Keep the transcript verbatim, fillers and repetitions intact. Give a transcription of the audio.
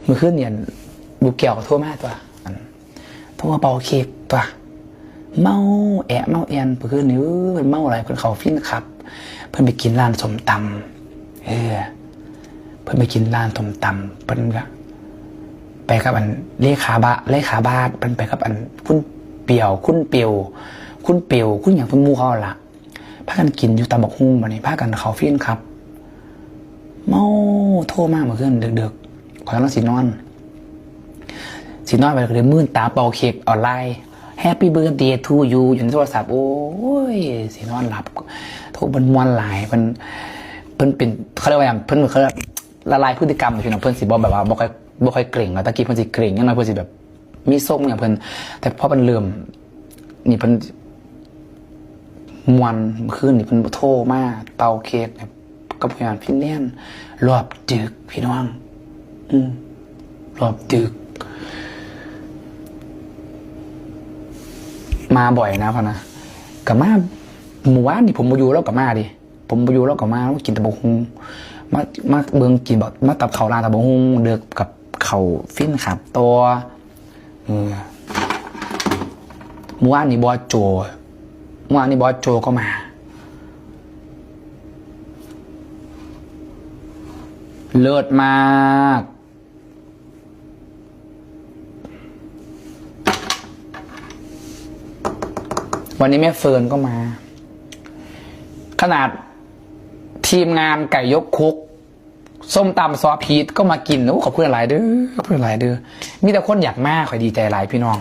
มื้อคืนเนี่ยลูกแก้วก็โทรมาตัว อัน โทรมาเป่าเค้กตัว เมาแอะเมาแอนมื้อคืนนี่ เอ้ย เพิ่นเมาหลาย เพิ่นเข้าฟินคลับ เพิ่นไปกินร้านส้มตำ เออ เพิ่นไปกินร้านส้มตำ เพิ่นก็ไปกับอันเลขาบา เลขาบาส เพิ่นไปกับอันคุณเปียว คุณเปียว คุณเปียว คุณหยัง เพิ่นหมู่เขาหั่นล่ะ พากันกินอยู่ตำบักหุ่ง บัดนี้พากันเข้าฟินคลับ เมา โทรมามื้อคืนดึกๆ ข้อยกำลังสินอน สินอนไปก็เลยมื่นตาเป่าเค้กออนไลน์ Happy birthday to you อยู่ในโทรศัพท์ โอ้ย สินอนหลับ โทรเพิ่นม่วนหลาย เพิ่น เพิ่นเป็น เขาเรียกว่าหยัง เพิ่น เขาเรียกละลายพฤติกรรม พี่น้อง เพิ่นสิบ่แบบว่าบ่ค่อย บ่ค่อยเกร็ง แล้วตะกี้เพิ่นสิเกร็ง อย่างน้อยเพิ่นสิแบบ มีทรงอย่างเพิ่น แต่พอเพิ่นเริ่ม นี่เพิ่นม่วน มื้อคืนนี่เพิ่นโทรมาเป่าเค้กแบบ กับผู้ใหญ่บ้านฟินแลนด์ รอบดึกพี่น้อง อืม รอบดึก มาบ่อยนะพะนะ ก็มา มื้อวานนี่ผมบ่อยู่ ลาวก็มาเด้ ผมบ่อยู่ ลาวก็มา มากินตำบักหุ่ง มา มาเบิ่งกินบัก มาตับข้าวร้านตำบักหุ่ง เดิกกับข้าวฟินคลับต่อ เออ มื้อวานนี้บอสโจ มื้อวานนี้บอสโจก็มา เลิศมาก วันนี้แม่เฟิร์นก็มา ขนาดทีมงานไก่ยกครก ส้มตำซอพีชก็มากิน โอ้ ขอบคุณหลายเด้อ ขอบคุณหลายเด้อ มีแต่คนอยากมา ข่อยดีใจหลายพี่น้อง